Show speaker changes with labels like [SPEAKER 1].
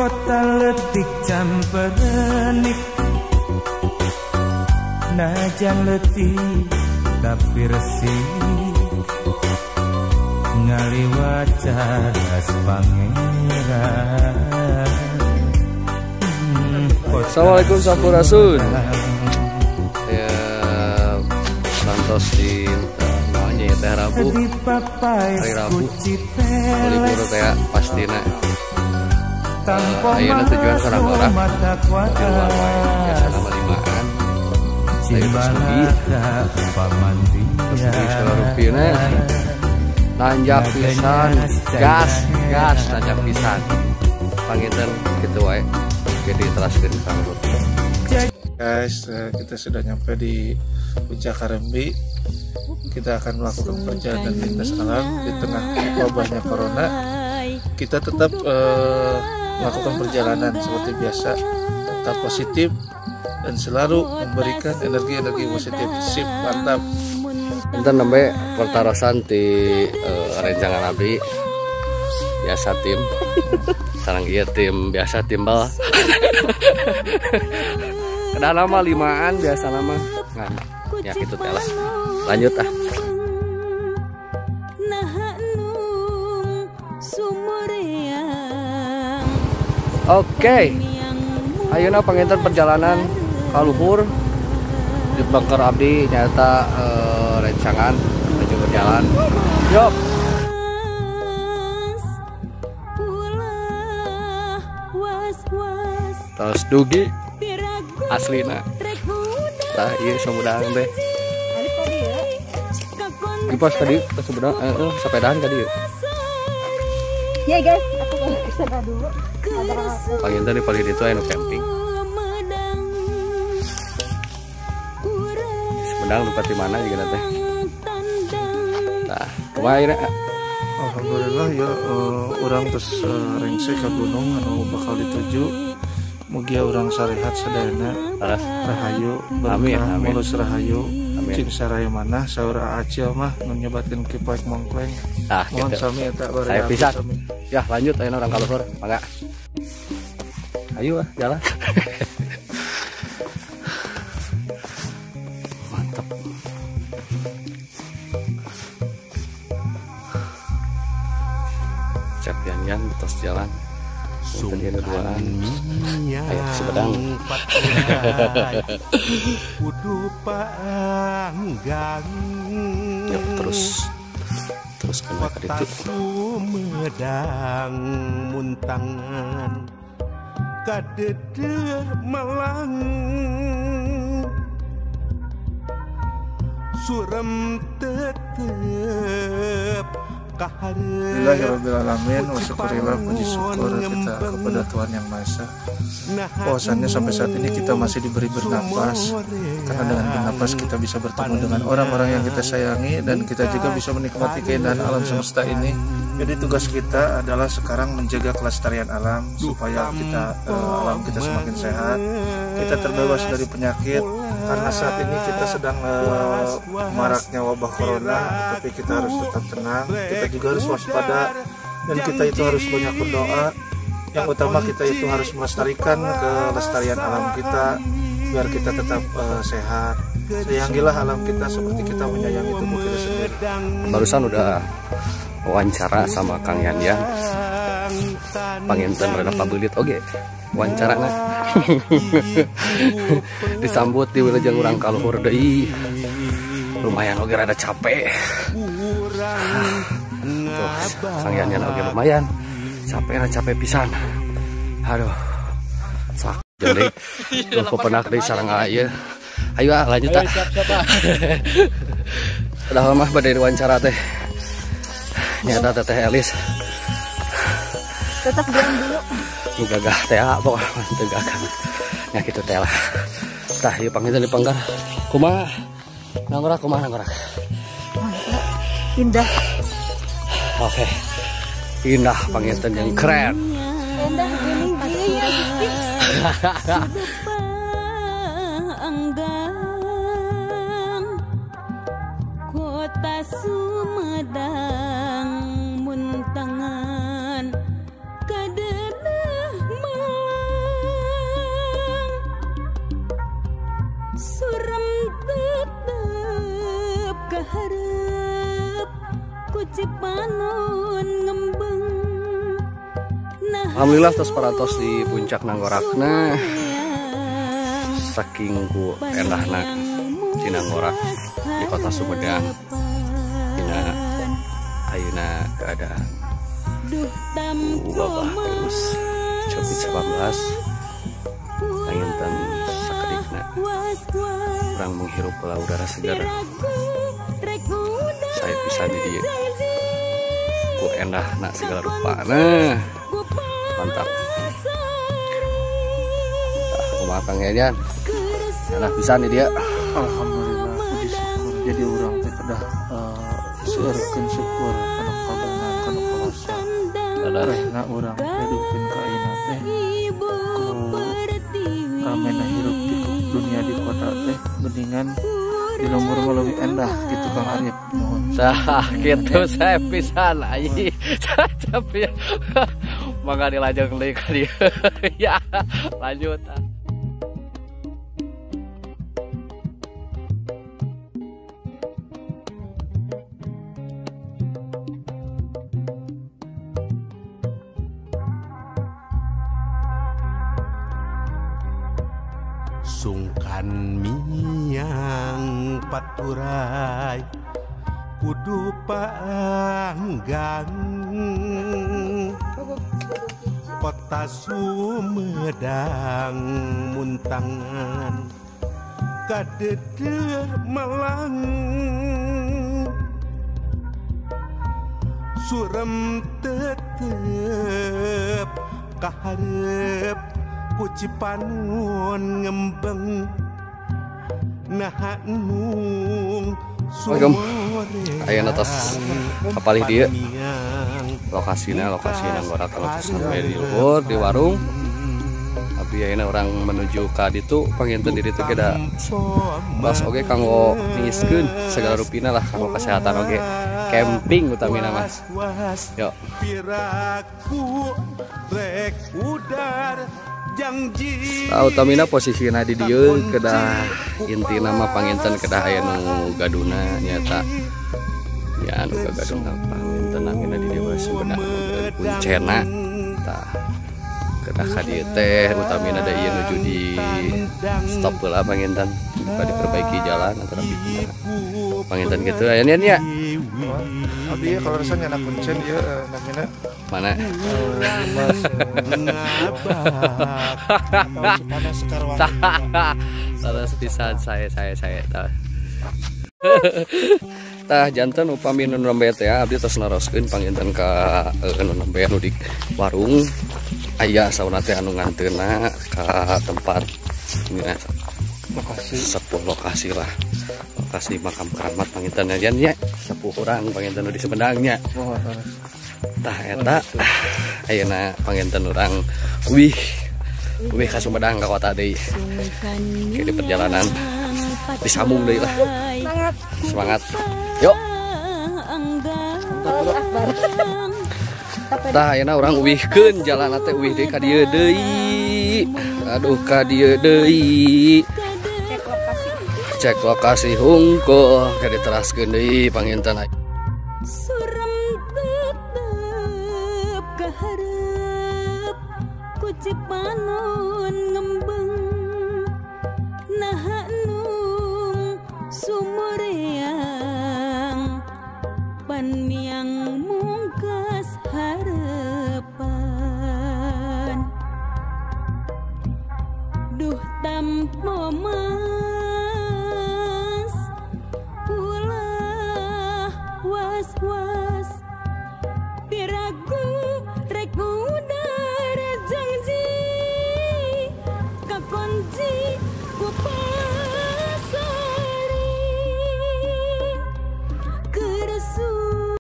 [SPEAKER 1] Kota letik camperenik najan letih tapi resik ngaliwat cadas pangeran.
[SPEAKER 2] Assalamualaikum sampurasun. Ya, lantos di namanya ya teh Rabu, hari Rabu, libur teh pastina. Ayeuna tujuan sareng orang di luar wae biasa nama limaan. Saya terus segala rupina nanjak pisan, gas gas nanjak pisan. Panginten kitu wae. Jadi teraskeun Kang Rut.
[SPEAKER 3] Guys, kita sudah nyampe di Puncak Kareumbi. Kita akan melakukan perjalanan lintas alam di tengah wabahnya corona. Kita tetap melakukan perjalanan seperti biasa, tetap positif dan selalu memberikan energi-energi positif. Sip, mantap.
[SPEAKER 2] Enten nembe pertarosan di rencangan abdi biasa tim. Sarang ieu tim biasa timbal. Kedah lama limaan biasa lama. Nah, ya gitu teh lah. Lanjut ah. Oke. Ayeuna panginten perjalanan ka luhur di bunker abdi nyata rencangan menuju berjalan. Yuk. Terus dugi aslina. Tah ieu Sumedang teh. Di pos tadi ke Sumedang sepedahan tadi yeuh.
[SPEAKER 4] Ya guys, aku ke sana dulu.
[SPEAKER 2] Panginten di palih ditu aya nu camping. Sumedang lupa di mana juga teh. Tah, kumaha ieu?
[SPEAKER 3] Alhamdulillah ya urang terus rengse ka gunung anu bakal dituju. Mugia urang sarehat sadayana, rahayu, berkah, mulus rahayu, cing saraya manah, saur acil mah nyebatkeun kipoek mongkleng.
[SPEAKER 2] Nah,
[SPEAKER 3] mohon
[SPEAKER 2] gitu.
[SPEAKER 3] Sami eta bari.
[SPEAKER 2] Saya pisan. Ya, lanjut ayeuna urang ka luhur, mangga. Ayo ah, jalan. Mantap. Cep yan terus jalan. Sungkan ayo Sumedang. Yuk terus terus kena ke ditu.
[SPEAKER 5] Sumedang muntangan kadedeh malang surem tetep.
[SPEAKER 3] Alhamdulillahirabbil wa syukurillah, puji syukur kita kepada Tuhan Yang Maha Esa. Bahwasannya sampai saat ini kita masih diberi bernapas. Karena dengan bernapas kita bisa bertemu dengan orang-orang yang kita sayangi dan kita juga bisa menikmati keindahan alam semesta ini. Jadi tugas kita adalah sekarang menjaga kelestarian alam supaya kita alam kita semakin sehat, kita terbebas dari penyakit. Karena saat ini kita sedang maraknya wabah corona, tapi kita harus tetap tenang, kita juga harus waspada, dan kita itu harus banyak berdoa. Yang utama kita itu harus melestarikan kelestarian alam kita, biar kita tetap sehat. Sayangilah alam kita seperti kita menyayangi tubuh kita sendiri.
[SPEAKER 2] Barusan udah wawancara sama Kang Yan Yan. Panginten rada pabelit oge wawancarana. Disambut di wilujeng urang ka luhur deui. Lumayan oge rada capek. Tuh, Kang Yan Yan oge lumayan. Capek rada capek pisan. Aduh. Sak deui. Tuh pepenak deui sareng ieu. Ayo ah lanjut ah. Padahal mah bade diwawancara teh. Nyata Teteh Elis.
[SPEAKER 4] Tetap diam dulu.
[SPEAKER 2] Nu gagah teh pokokna mah teu gagah. Nya kitu teh lah. Tah ieu panginten di panggar. Kumaha? Nanggorak kumaha nanggorak?
[SPEAKER 4] Indah.
[SPEAKER 2] Oke. Indah panginten yang keren.
[SPEAKER 4] Indah gini ya Gusti.
[SPEAKER 6] Kota Sumedang muntangan kadenah. Cipanon ngembeng.
[SPEAKER 2] Alhamdulillah tos parantos di puncak Nangorakna. Saking ku endahna di Nangorak di kota Sumedang. Dina ayeuna keadaan wabah virus COVID-19 panginten sakedikna urang menghirup pola udara segar. Saya bisa di dieu ku endahna segala rupa. Nah, mantap. Kumaha Kang Yan? Enak pisan di dia.
[SPEAKER 3] Alhamdulillah, puji syukur. Jadi urang teh kedah seueurkeun syukur kana kagungan kana kawasa. Rehna urang hidupkeun ka ayeuna teh ku ramena hirup di dunia di kota teh mendingan di lembur mah leuwih endah gitu Kang Arif. Mohon.
[SPEAKER 2] Sah gitu saya pisan ai. Tapi mangga dilajeng deui ka dieu. Ya, lanjut.
[SPEAKER 5] Sungkan miang paturai kudu panggang kota Sumedang muntangan kadede Malang surem tetep kaharep ku Cipanon ngembeng naha nung.
[SPEAKER 2] Assalamualaikum. Ayeuna tos kapalih dieu. Lokasina lokasi Nangorak anu tos sampai di luhur di warung. Tapi ayeuna urang menuju ka ditu panginten di ditu ge da bas oge kanggo niiskeun segala rupina lah kanggo kesehatan oge. Camping utamina mah. Yo. Nah, utamina posisina di dieu kedah intina mah panginten kedah aya nu gaduna nyata. Ya anu gagaduna panginten namina di dieu Sumedang kuncena. Tah kedah ka dieu teh utamina da ieu nuju di stop heula panginten buka diperbaiki jalan antara panginten gitu aya nian nya.
[SPEAKER 3] Abdi kalau rasa nyana kuncen ieu namina
[SPEAKER 2] mana? Terus pisan saya. Tah janten upami nu nembe teh abdi tos naroskeun panginten ka nu nembe nu di warung aya sauna teh anu nganteuna ka tempat lokasi sepuh lokasi lah. Lokasi makam keramat panginten nya nya sepuh urang panginten nu di Sumedang nya. Tah eta ayeuna panginten urang uih ka Sumedang ka kota deui. Ke di perjalanan disambung deui lah. Semangat. Yuk. Tah ayeuna urang uihkeun jalan teh uih deui ka dieu deui. Aduh ka dieu deui. Cek lokasi hungkul ka diteraskeun deui panginten.
[SPEAKER 6] Surem tetep kaharep ku Cipanon